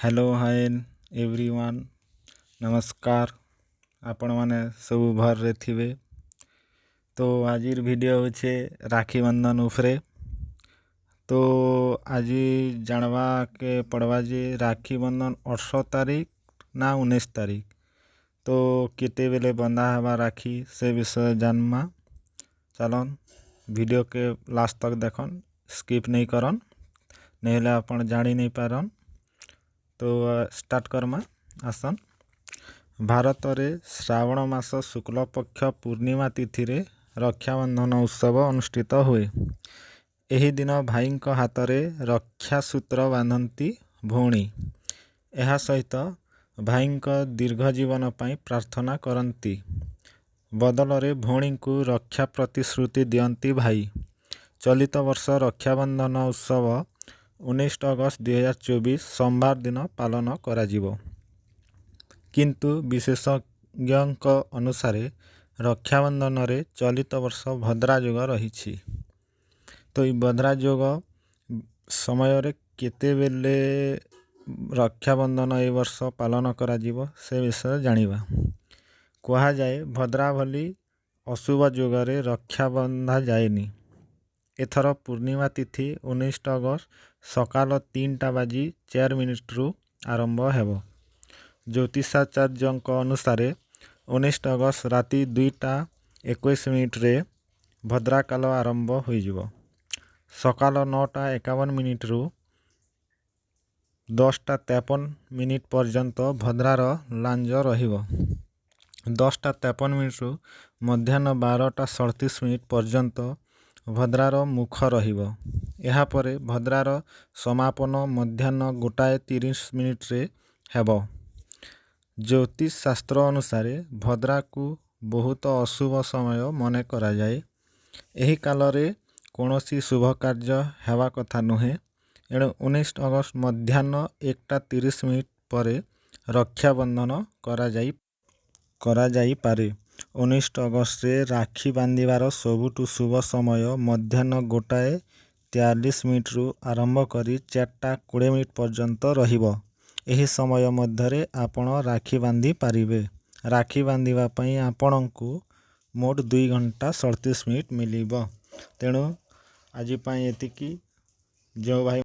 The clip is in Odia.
ହ୍ୟାଲୋ, ହାଏ ଏଭ୍ରିୱାନ୍, ନମସ୍କାର। ଆପଣମାନେ ସବୁ ଭଲରେ ଥିବେ। ତ ଆଜିର ଭିଡ଼ିଓ ହଉଛେ ରାକ୍ଷୀ ବନ୍ଧନ ଉପରେ। ତ ଆଜି ଜାଣବାକେ ପଡ଼ବା ଯେ ରାକ୍ଷୀ ବନ୍ଧନ 18 ତାରିଖ ନା 19 ତାରିଖ, ତ କେତେବେଲେ ବନ୍ଧା ହେବା ରାକ୍ଷୀ, ସେ ବିଷୟରେ ଜାନମା। ଚାଲନ୍, ଭିଡ଼ିଓକେ ଲାଷ୍ଟ ତକ୍ ଦେଖନ୍, ସ୍କିପ୍ ନେଇ କରନ୍, ନେହେଲେ ଆପଣ ଜାଣି ନେଇ ପାରନ୍। ତ ଷ୍ଟାର୍ଟ କର୍ମା, ଆସନ୍। ଭାରତରେ ଶ୍ରାବଣ ମାସ ଶୁକ୍ଳପକ୍ଷ ପୂର୍ଣ୍ଣିମା ତିଥିରେ ରକ୍ଷାବନ୍ଧନ ଉତ୍ସବ ଅନୁଷ୍ଠିତ ହୁଏ। ଏହି ଦିନ ଭାଇଙ୍କ ହାତରେ ରକ୍ଷାସୂତ୍ର ବାନ୍ଧନ୍ତି ଭଉଣୀ। ଏହା ସହିତ ଭାଇଙ୍କ ଦୀର୍ଘ ଜୀବନ ପାଇଁ ପ୍ରାର୍ଥନା କରନ୍ତି। ବଦଳରେ ଭଉଣୀଙ୍କୁ ରକ୍ଷା ପ୍ରତିଶ୍ରୁତି ଦିଅନ୍ତି ଭାଇ। ଚଳିତ ବର୍ଷ ରକ୍ଷାବନ୍ଧନ ଉତ୍ସବ 19 ଅଗଷ୍ଟ 2024 ସୋମବାର ଦିନ ପାଳନ କରାଯିବ। କିନ୍ତୁ ବିଶେଷଜ୍ଞଙ୍କ ଅନୁସାରେ ରକ୍ଷାବନ୍ଧନରେ ଚଳିତ ବର୍ଷ ଭଦ୍ରା ଯୋଗ ରହିଛି। ତ ଏଇ ଭଦ୍ରା ଯୋଗ ସମୟରେ କେତେବେଲେ ରକ୍ଷାବନ୍ଧନ ଏ ବର୍ଷ ପାଳନ କରାଯିବ, ସେ ବିଷୟରେ ଜାଣିବା। କୁହାଯାଏ, ଭଦ୍ରା ଭଳି ଅଶୁଭ ଯୋଗରେ ରକ୍ଷା ବନ୍ଧା ଯାଏନି। ଏଥର ପୂର୍ଣ୍ଣିମା ତିଥି 19 ଅଗଷ୍ଟ ସକାଳ 3ଟା ବାଜି 4 ମିନିଟ୍ରୁ ଆରମ୍ଭ ହେବ। ଜ୍ୟୋତିଷାଚାର୍ଯ୍ୟଙ୍କ ଅନୁସାରେ 19 ଅଗଷ୍ଟ ରାତି 2ଟା 21 ମିନିଟ୍ରେ ଭଦ୍ରାକାଳ ଆରମ୍ଭ ହୋଇଯିବ। ସକାଳ 9ଟା 51 ମିନିଟ୍ରୁ 10ଟା 53 ମିନିଟ୍ ପର୍ଯ୍ୟନ୍ତ ଭଦ୍ରାର ଲାଞ୍ଜ ରହିବ। 10ଟା 53 ମିନିଟ୍ରୁ ମଧ୍ୟାହ୍ନ 12ଟା 37 ମିନିଟ୍ ପର୍ଯ୍ୟନ୍ତ ଭଦ୍ରାର ମୁଖ ରହିବ। ଏହାପରେ ଭଦ୍ରାର ସମାପନ ମଧ୍ୟାହ୍ନ 1ଟା 30 ମିନିଟ୍ରେ ହେବ। ଜ୍ୟୋତିଷ ଶାସ୍ତ୍ର ଅନୁସାରେ ଭଦ୍ରାକୁ ବହୁତ ଅଶୁଭ ସମୟ ମନେ କରାଯାଏ। ଏହି କାଳରେ କୌଣସି ଶୁଭ କାର୍ଯ୍ୟ ହେବା କଥା ନୁହେଁ। ଏଣୁ 19 ଅଗଷ୍ଟ ମଧ୍ୟାହ୍ନ 1ଟା 30 ମିନିଟ୍ ପରେ ରକ୍ଷାବନ୍ଧନ କରାଯାଇପାରେ। 19 ଅଗଷ୍ଟରେ ରାକ୍ଷୀ ବାନ୍ଧିବାର ସବୁଠୁ ଶୁଭ ସମୟ ମଧ୍ୟାହ୍ନ 1ଟା 43 ମିନିଟ୍ରୁ ଆରମ୍ଭ କରି 4ଟା 20 ମିନିଟ୍ ପର୍ଯ୍ୟନ୍ତ ରହିବ। ଏହି ସମୟ ମଧ୍ୟରେ ଆପଣ ରାକ୍ଷୀ ବାନ୍ଧି ପାରିବେ। ରାକ୍ଷୀ ବାନ୍ଧିବା ପାଇଁ ଆପଣଙ୍କୁ ମୋଟ 2 ଘଣ୍ଟା 37 ମିନିଟ୍ ମିଳିବ। ତେଣୁ ଆଜି ପାଇଁ ଏତିକି। ଯେଉଁ ଭାଇ